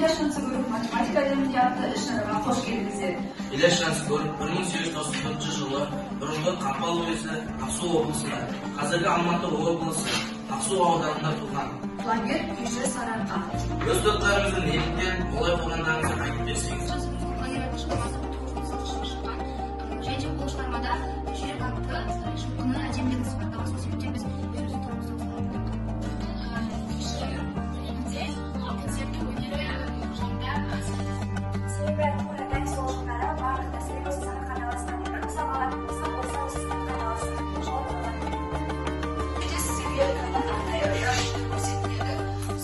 Ильяс Жансүгіров математика әлемінде атты іс-шараға қош келдіңіздер. Ильяс Жансүгіров 1894 жылы бұрынғы Қапал уезі Ақсу облысында, қазіргі Алматы облысы Ақсу ауданында туған. Құлагер, күйші, Сарыарқа. Өз достарыңыздың неліктен олай болғандарыңызды айтып берсеңіз. Құлагер атты шығармасы 1930 жылы шыққан. Және де бұл шығармада жүйрік атты жылқыны әдемілігін сипаттаған. Сол себептен біз өзіміздің торымызды осылай қойдық. Күйші ретінде концерттік өнері жанында. Себебі тура дәл сол жылдары барлық мәселе осы Сарыарқа даласына мысалға алатын болсақ, осы Сарыарқа даласының жолы болған. Сіздерге экраннан арнайы ұяшық көрсетіледі.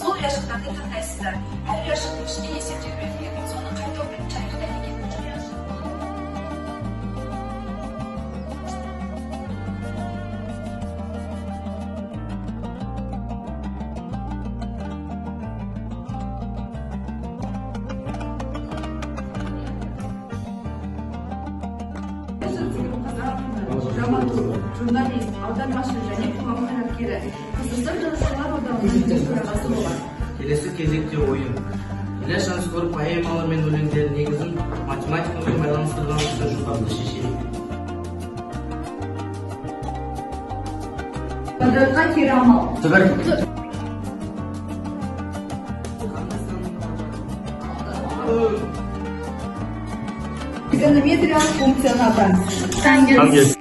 Сол ұяшықтарды таңдайсыздар. Әр ұяшықтың ішінде есептеу берілген. Соны қай топ бірінші аяқтайды екен? Драматург, журналист, аудармашы және қоғам қайраткері. Қазақстан Жазушылар одағының төрағасы болған. Келесі кезекте ойын. Ильяс Жансүгіров поэмалар мен өлеңдерінің негізін математикамен байланыстырған осы жұмбақты шешейік. Квадратқа кері амал. Түбір. Тригонометриялық функцияны атаңыз. Тангенс.